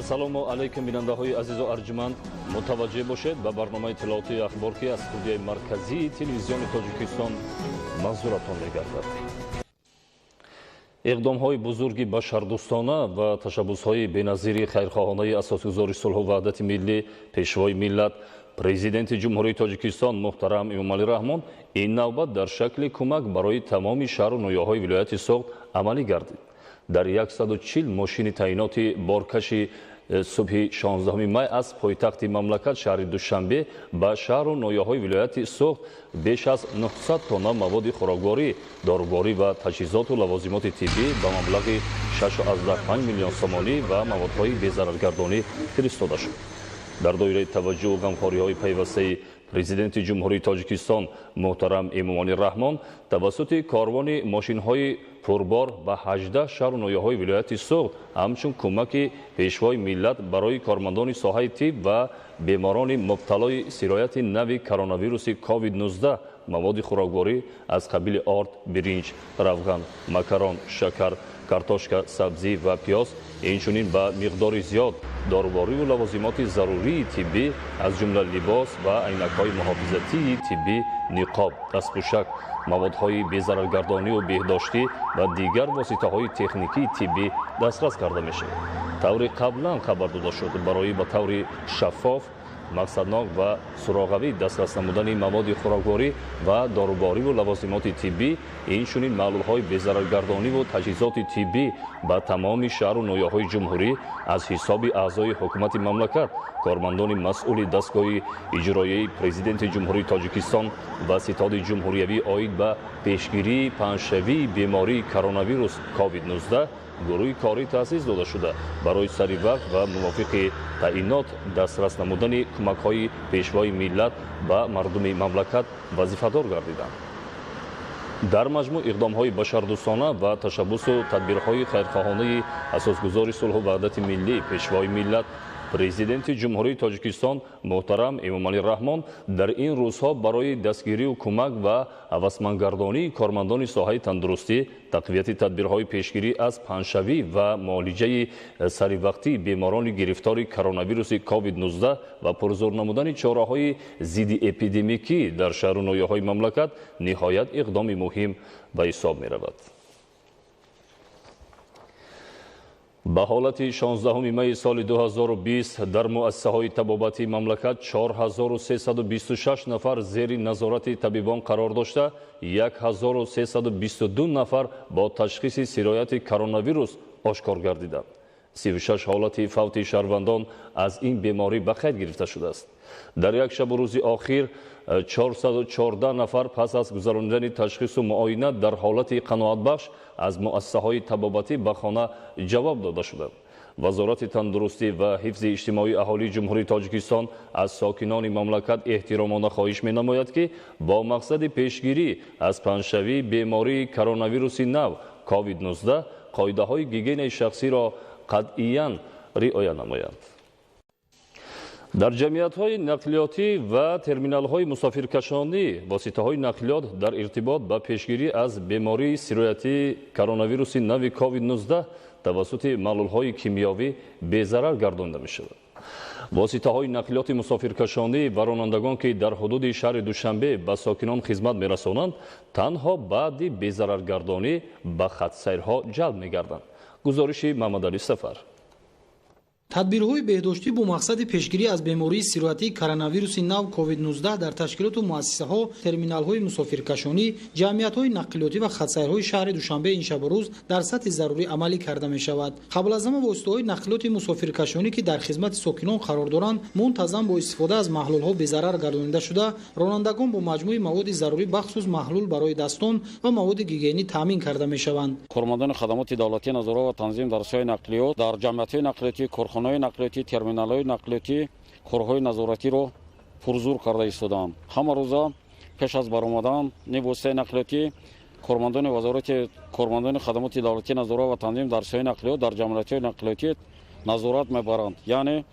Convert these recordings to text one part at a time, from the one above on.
Ассалому алайкум, бинандаҳои азизу арҷманд. Мутаваҷҷеҳ бошед ба барномаи иттилоотии «Ахбор», ки аз студияи марказии Телевизиони Тоҷикистон манзуратон мегардад. Иқдомҳои бузурги башардӯстона ва ташаббусҳои беназири хайрхоҳонаи асосгузори сулҳу ваҳдати миллӣ, Пешвои миллат, Президенти Ҷумҳурии Тоҷикистон муҳтарам Эмомалӣ Раҳмон ин навбат дар шакли кӯмак барои тамоми шаҳру ноҳияҳои вилояти Суғд амалӣ гардид. Дар 140 мошини таъиноти боркаши субҳи 16 май аз пойтахти мамлакат, шаҳри Душанбе, ба шаҳру ноҳияҳои вилояти Суғд беш аз 900 тонна маводи хӯрокворӣ, доруворӣ ва таҷҳизоту лавозимоти тиббӣ ба маблағи 6,5 миллион сомонӣ ва маводҳои безараргардонӣ фиристода шуд. Дар доираи таваҷҷӯҳу ғамхориҳои пайвастаи Президенти Ҷумҳурии Тоҷикистон муҳтарам Эмомалӣ Раҳмон тавассути корвони мошинҳои пурбор ба 18 шаҳру ноҳияҳои вилояти Суғд ҳамчун кӯмаки Пешвои миллат барои кормандони соҳаи тиб ва беморони мубталои сирояти нави коронавируси COVID-19 маводи хӯрокворӣ аз қабили орд, биринҷ, равған, макарон, шакар, картошка, сабзӣ ва пиёз, инчунин ба миқдори зиёд доруворию лавозимоти зарурии тиббӣ, аз ҷумла либос ва айнакҳои муҳофизатии тиббӣ, ниқоб, дастпӯшак, маводҳои безараргардонию беҳдоштӣ ва дигар воситаҳои техникии тиббӣ дастрас карда мешавад. Тавре қаблан хабар дода шуд, барои ба таври шаффоф, мақсаднок ва суроғавӣ дастрас намудани маводи хӯрокворӣ ва дорувориву лавозимоти тиббӣ, инчунин маҳлулҳои безараргардониву таҷҳизоти тиббӣ ба тамоми шаҳру ноҳияҳои ҷумҳурӣ аз ҳисоби аъзои ҳукумати мамлакат, кормандони масъули дастгоҳи иҷроияи Президенти Ҷумҳурии Тоҷикистон ва Ситоди ҷумҳуриявӣ оид ба пешгирии паҳншавии бемории коронавирус COVID-19 гурӯҳи корӣ таъсис дода шуда, барои сари вақт ва мувофиқи таъинот дастрас намудани кӯмакҳои Пешвои миллат ба мардуми мамлакат вазифадор гардиданд. Дар маҷмӯъ, иқдомҳои башардӯстона ва ташаббусу тадбирҳои хайрхоҳонаи асосгузори сулҳу ваҳдати миллӣ, Пешвои миллат, Президенти Ҷумҳурии Тоҷикистон муҳтарам Эмомалӣ Раҳмон дар ин рӯзҳо барои дастгирию кӯмак ва ҳавасмандгардонии кормандони соҳаи тандурустӣ, тақвияти тадбирҳои пешгирӣ аз паҳншавӣ ва муолиҷаи саривақтии беморони гирифтори коронавируси COVID-19 ва пурзур намудани чораҳои зидди эпидемикӣ дар шаҳру ноҳияҳои мамлакат ниҳоят иқдоми муҳим ба ҳисоб меравад. Ба ҳолати 16 майи соли 2020 дар муассисаҳои табобатии мамлакат 4326 нафар зери назорати табибон қарор дошта, 1322 нафар бо ташхиси сирояти коронавирус ошкор гардиданд. 36 ҳолати фавти шаҳрвандон аз ин беморӣ ба қайд гирифта шудааст. Дар як шабу рӯзи охир 414 нафар пас аз гузаронидани ташхису муоина дар ҳолати қаноатбахш аз муассисаҳои табобатӣ ба хона ҷавоб дода шуданд. Вазорати тандурустӣ ва ҳифзи иҷтимоии аҳолии Ҷумҳурии Тоҷикистон аз сокинони мамлакат эҳтиромона хоҳиш менамояд, ки бо мақсади пешгирӣ аз паҳншавии бемории коронавируси нав COVID-19 қоидаҳои гигиенаи шахсиро қатъиян риоя намоянд. Дар ҷамъиятҳои нақлиётӣ ва терминалҳои мусофиркашонӣ воситаҳои нақлиёт дар иртибот ба пешгирӣ аз бемории сироятии коронавируси нави COVID-19 тавассути маҳлулҳои кимиёвӣ безарар гардонда мешавад. Воситаҳои нақлиёти мусофиркашонӣ ва ронандагон, ки дар ҳудуди шаҳри Душанбе ба сокинон хизмат мерасонанд, танҳо баъди безараргардонӣ ба хатсайрҳо ҷалб мегарданд. Гузориши Маҳмадалӣ Сафар. Тадбирҳои беҳдоштӣ бо мақсади пешгирӣ аз бемории сироятии коронавируси нав COVID-19 дар ташкилоту муассисаҳо, терминалҳои мусофиркашонӣ, ҷамъиятҳои нақлиётӣ ва хатсайрҳои шаҳри Душанбе ин шабу рӯз дар сатҳи зарурӣ амалӣ карда мешавад. Қабл аз ҳама, воситаҳои нақлиёти мусофиркашонӣ, ки дар хизмати сокинон қарор доранд, мунтазам бо истифода аз маҳлулҳо безарар гардонида шуда, ронандагон бо маҷмӯи маводи зарурӣ, бахусус маҳлул барои дастон ва маводи гигиенӣ таъмин карда мешаванд. Кормандони хадамоти давлатии назорат ва танзим дар соҳаи нақлиёт дар ҷамъиятҳои нақлиётӣ, корхонаҳои нақлиётӣ, терминалҳои нақлиётӣ корҳои назоратиро пурзур карда истодаанд. Ҳама рӯза пеш аз баромадани воситаи нақлиётӣ кормандони вазорати, кормандони хадамоти давлатии назорат ва танзим дар соҳаи нақлиёт дар ҷамъиятҳои нақлиётӣ назорат мебаранд, яъне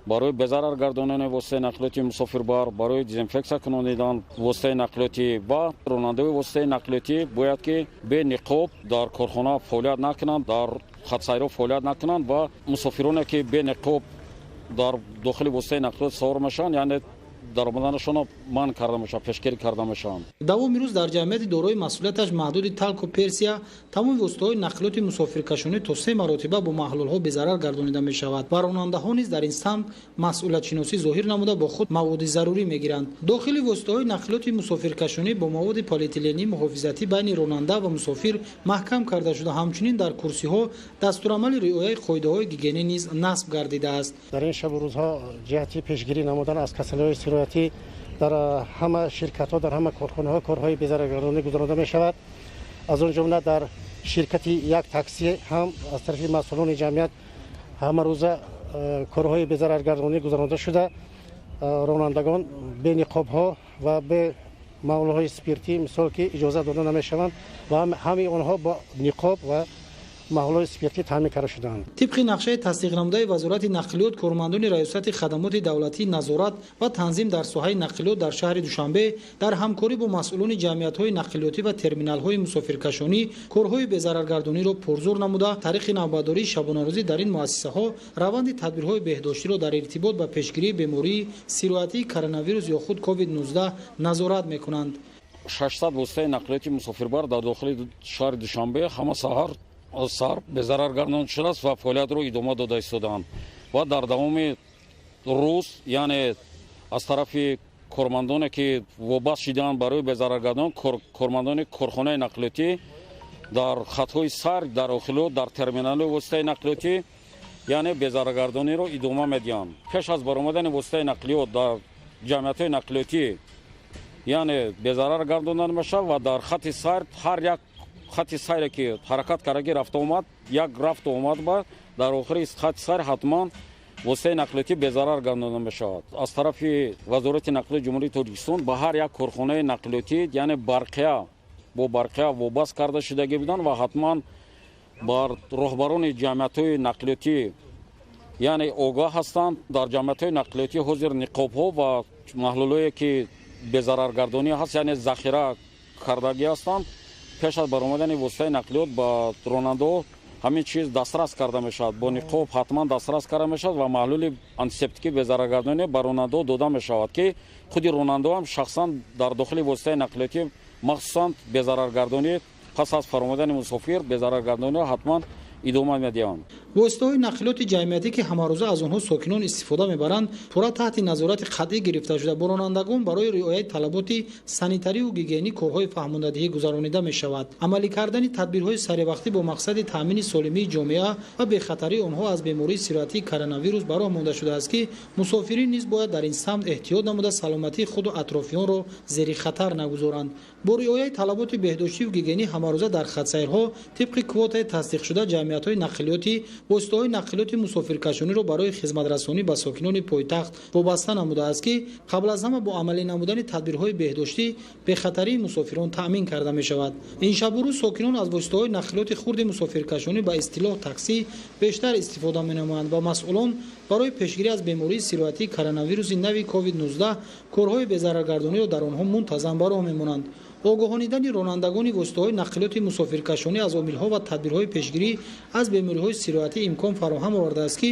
барои безарар гардонидани воситаи нақлиёти мусофирбар, барои дезинфексия кунонидан воситаи нақлиётӣ. Ва ронандаи воситаи нақлиётӣ бояд ки бе ниқоб дар корхона фаъолият накунанд, дар хатсайрҳо фаъолият накунанд ва мусофироне ки бе ниқоб дар дохили воситаи нақлиёт савор мешаванд, яъне даромаданашонро манъ карда мешаванд, пешгирӣ карда мешаванд. Давоми рӯз дар ҷамъияти дорои масъулияташ маҳдуди Талко Персия тамоми воситаҳои нақлиёти мусофиркашонӣ то 3 маротиба бо маҳлулҳо безарар гардонида мешавад ва ронандаҳо низ дар ин самт масъулиятшиносӣ зоҳир намуда бо худ маводи зарурӣ мегиранд. Дохили воситаҳои нақлиёти мусофиркашонӣ бо маводи полиэтиленӣ муҳофизатӣ байни ронанда ва мусофир маҳкам карда шуда, ҳамчунин дар курсиҳо дастурамали риояи қоидаҳои гигиенӣ низ насб гардидааст. Дар ин шабу рӯзҳо ҷиҳати пешгирӣ намудан аз касалиҳои сироятӣ дар ҳама ширкатҳо, дар ҳама корхонаҳо корҳои безараргардонӣ гузаронида мешавад. Аз он ҷумла дар ширкати як такси ҳам аз тарафи масъулони ҷамъият ҳама рӯза корҳои безараргардонӣ гузаронида шуда, ронандагон бе ниқобҳо ва бе маҳлулҳои спиртӣ мисол ки иҷоза дода намешаванд ва ҳамаи онҳо бо ниқоб ва маҳлулҳои спиртӣ таъмин карда шудаанд. Тибқи нақшаи тасдиқнамудаи Вазорати нақлиёт, кормандони Раёсати хадамоти давлатии назорат ва танзим дар соҳаи нақлиёт дар шаҳри Душанбе дар ҳамкорӣ бо масъулони ҷамъиятҳои нақлиётӣ ва терминалҳои мусофиркашонӣ корҳои безараргардониро пурзур намуда, тариқи навбатдории шабонарӯзӣ дар ин муассисаҳо раванди тадбирҳои беҳдоштиро дар иртибот ба пешгирии бемории сироятии коронавирус ё худ COVID-19 назорат мекунанд. 600 воситаи нақлиёти мусофирбар дар дохили шаҳри Душанбе ҳама саҳар сар безарар гардонда шудааст ва фаъолиятро идома дода истодаанд ва дар давоми рӯз, яъне аз тарафи кормандоне ки вобаст шидаанд барои безараргардон, кормандони корхонаи нақлиётӣ дар хатҳои сар, дар охилот, дар терминалҳои воситаи нақлиётӣ, яъне безараргардониро идома медиҳанд. Пеш аз баромадани воситаи нақлиёт дар ҷамъиятҳои нақлиётӣ, яъне безарар гардонда мешавад ва дар хати сар ҳар як хати сайре ки ҳаракат кардаги рафта омад, як рафту омад ба дар охири хати сайр ҳатман воситаи нақлиётӣ безарар гардонда мешавад. Аз тарафи Вазорати нақлиёти Ҷумҳурии Тоҷикистон ба ҳар як корхонаи нақлиётӣ, яъне барқия бо барқия вобаст карда шудагӣ буданд ва ҳатман бар роҳбарони ҷамъиятҳои нақлиётӣ, яъне огаҳ ҳастанд. Дар ҷамъиятҳои нақлиётӣ ҳозир ниқобҳо ва маҳлулҳое ки безараргардонӣ ҳаст, яъне захира кардагӣ ҳастанд. Пеш аз баромадани воситаи нақлиёт ба ронандаҳо ҳамин чиз дастрас карда мешавад, бо ниқоб ҳатман дастрас карда мешавад ва маҳлули антисептикӣ безараргардонӣ ба ронандаҳо дода мешавад, ки худи ронандаҳо ҳам шахсан дар дохили воситаи нақлиётӣ махсусан безараргардонӣ пас аз фаромадани мусофир безараргардониро ҳатман идома медиҳанд. Воситаҳои нақлиёти ҷамъиятӣ ки ҳамарӯза аз онҳо сокинон истифода мебаранд, пурра таҳти назорати қатъӣ гирифта шуда, бо ронандагон барои риояи талаботи санитарию гигиенӣ корҳои фаҳмондадиҳӣ гузаронида мешавад. Амалӣ кардани тадбирҳои саривақтӣ бо мақсади таъмини солимии ҷомеа ва бехатарии онҳо аз бемории сироятии коронавирус ба роҳ монда шудааст, ки мусофирин низ бояд дар ин самт эҳтиёт намуда саломатии худу атрофиёнро зери хатар нагузоранд. Бо риояи талаботи беҳдоштию гигиенӣ ҳамарӯза дар хатсайрҳо тибқи квотаи тасдиқшуда ҷамъиятҳои нақлиётӣ воситаҳои нақлиёти мусофиркашониро барои хизматрасонӣ ба сокинони пойтахт вобаста намудааст, ки қабл аз ҳама бо амалӣ намудани тадбирҳои беҳдоштӣ бехатарии мусофирон таъмин карда мешавад. Ин шабу рӯз сокинон аз воситаҳои нақлиёти хурди мусофиркашонӣ ба истилоҳ таксӣ бештар истифода менамоянд ва масъулон барои пешгирӣ аз бемории сироятии коронавируси нави COVID-19 корҳои безараргардониро дар онҳо мунтазам ба роҳ мемонанд. Огоҳонидани ронандагони воситаҳои нақлиёти мусофиркашонӣ аз омилҳо ва тадбирҳои пешгирӣ аз бемориҳои сироятӣ имкон фароҳам овардааст, ки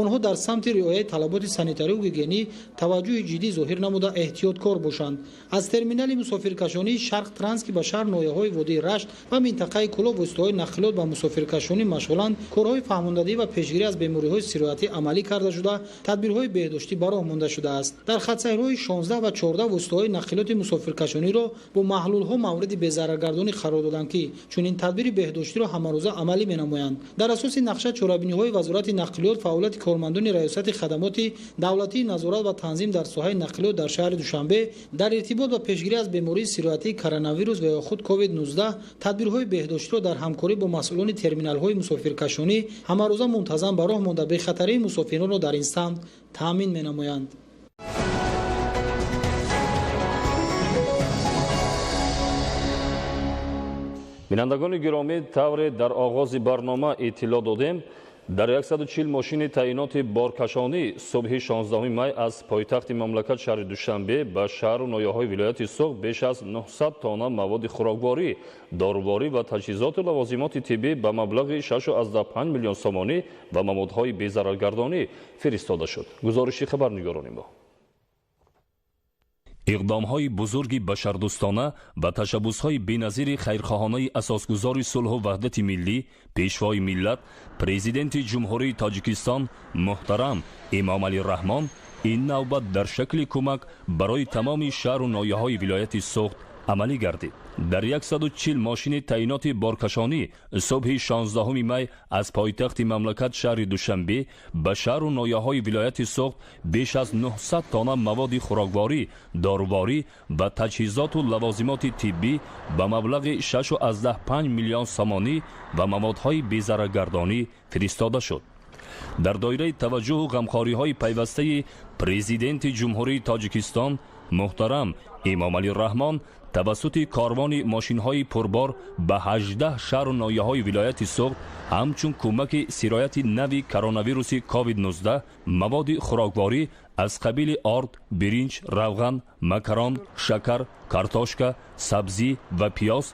онҳо дар самти риояи талаботи санитарию гигиенӣ таваҷҷӯҳи ҷиддӣ зоҳир намуда эҳтиёткор бошанд. Аз терминали мусофиркашонии Шарқ Транс, ки ба шаҳр ноҳияҳои водии Рашт ва минтақаи Кӯлоб воситаҳои нақлиёт ба мусофиркашонӣ машғуланд, корҳои фаҳмондадиҳӣ ва пешгирӣ аз бемориҳои сироятӣ амалӣ карда шуда, тадбирҳои беҳдоштӣ ба роҳ монда шудааст. Дар хатсайрҳои 16 ва 14 воситаҳои нақлиёти мусофиркашониро бо маҳлулҳо мавриди безараргардонӣ қарор доданд, ки чунин тадбири беҳдоштиро ҳамарӯза амалӣ менамоянд. Дар асоси нақша чорабиниҳои Вазорати нақлиёт фаъолияти кормандони Раёсати хадамоти давлатии назорат ва танзим дар соҳаи нақлиёт дар шаҳри Душанбе дар иртибот ба пешгирӣ аз бемории сироятии коронавирус ва ё худ COVID-19 тадбирҳои беҳдоштиро дар ҳамкорӣ бо масъулони терминалҳои мусофиркашонӣ ҳамарӯза мунтазам ба роҳ монда бехатарии мусофиронро дар ин самт таъмин менамоянд. Бинандагони гиромӣ, тавре дар оғози барнома иттилоъ додем, Дар 140 мошини таъиноти боркашонӣ субҳи 16 май аз пойтахти мамлакат шаҳри Душанбе ба шаҳру ноҳияҳои вилояти Суғд беш аз 900 тонна маводи хӯрокворӣ, доруворӣ ва таҷҳизоту лавозимоти тиббӣ ба маблағи 6,5 миллион сомонӣ ва маводҳои безараргардонӣ фиристода шуд. Гузориши хабарнигорони мо. Иқдомҳои бузурги башардӯстона ва ташаббусҳои беназири хайрхоҳонаи асосгузори сулҳу ваҳдати миллӣ, пешвои миллат, президенти Ҷумҳурии Тоҷикистон муҳтарам Эмомалӣ Раҳмон ин навбат дар шакли кӯмак барои тамоми шаҳру ноҳияҳои вилояти Суғд амалӣ гардид. Дар 140 мошини таъиноти боркашонӣ субҳи 16 май аз пойтахти мамлакат шаҳри Душанбе ба шаҳру ноҳияҳои вилояти Суғд беш аз 900 тонна маводи хӯрокворӣ, доруворӣ ва таҷҳизоту лавозимоти тиббӣ ба маблағи 6,5 миллион сомонӣ ва маводҳои безараргардонӣ фиристода шуд. Дар доираи таваҷҷӯҳу ғамхориҳои пайвастаи президенти Ҷумҳурии Тоҷикистон муҳтарам Эмомалӣ Раҳмон тавассути корвони мошинҳои пурбор ба 18 шаҳру ноҳияҳои вилояти Суғд ҳамчун кӯмаки сирояти нави коронавируси COVID-19 маводи хӯрокворӣ аз қабили орд, биринҷ, равған, макарон, шакар, картошка, сабзӣ ва пиёз,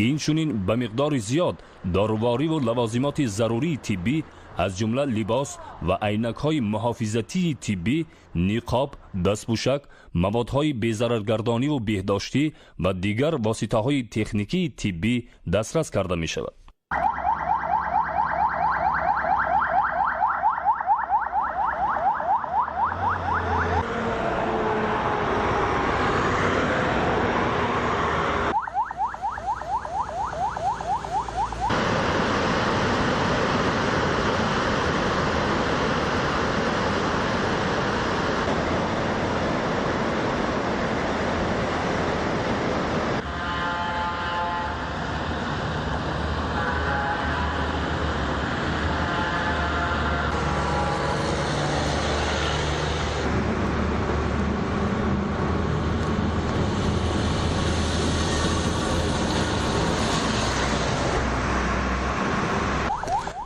инчунин ба миқдори зиёд дорувориву лавозимоти зарурии тиббӣ аз ҷумла либос ва айнакҳои муҳофизатии тиббӣ, ниқоб, дастпӯшак, маводҳои безараргардониву беҳдоштӣ ва дигар воситаҳои техникии тиббӣ дастрас карда мешавад.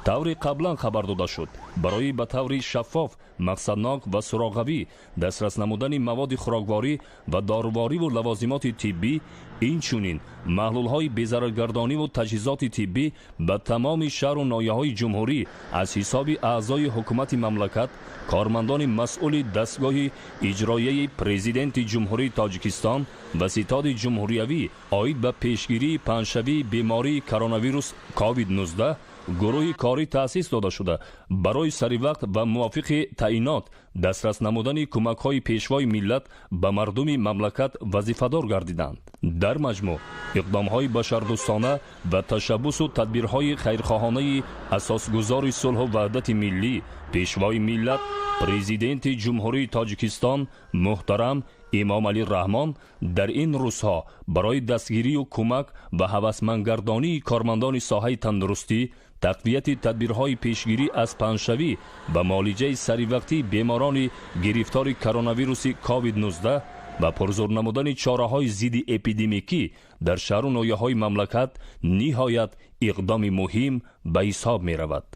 Таври қаблан хабар дода шуд, барои ба таври шаффоф, мақсаднок ва суроғавӣ дастрас намудани маводи хӯрокворӣ ва дорувориву лавозимоти тиббӣ, инчунин маҳлулҳои безараргардониву таҷҳизоти тиббӣ ба тамоми шаҳру ноҳияҳои ҷумҳурӣ аз ҳисоби аъзои ҳукумати мамлакат, кормандони масъули дастгоҳи иҷроияи президенти Ҷумҳурии Тоҷикистон ва ситоди ҷумҳуриявӣ оид ба пешгирии паҳншавии бемории коронавирус COVID-19 гурӯҳи корӣ таъсис дода шуда барои саривақт ва мувофиқи таъинот дастрас намудани кӯмакҳои пешвои миллат ба мардуми мамлакат вазифадор гардиданд. Дар маҷмӯъ иқдомҳои башардӯстона ва ташаббусу тадбирҳои хайрхоҳонаи асосгузори сулҳу ваҳдати миллӣ, пешвои миллат, президенти Ҷумҳурии Тоҷикистон муҳтарам Эмомалӣ Раҳмон дар ин рӯзҳо барои дастгирию кӯмак ва ҳавасмандгардонии кормандони соҳаи тандурустӣ, тақвияти тадбирҳои пешгирӣ аз паҳншавӣ ва муолиҷаи саривақтии беморони гирифтори коронавируси COVID-19 ва пурзур намудани чораҳои зидди эпидемикӣ дар шаҳру ноҳияҳои мамлакат ниҳоят иқдоми муҳим ба ҳисоб меравад.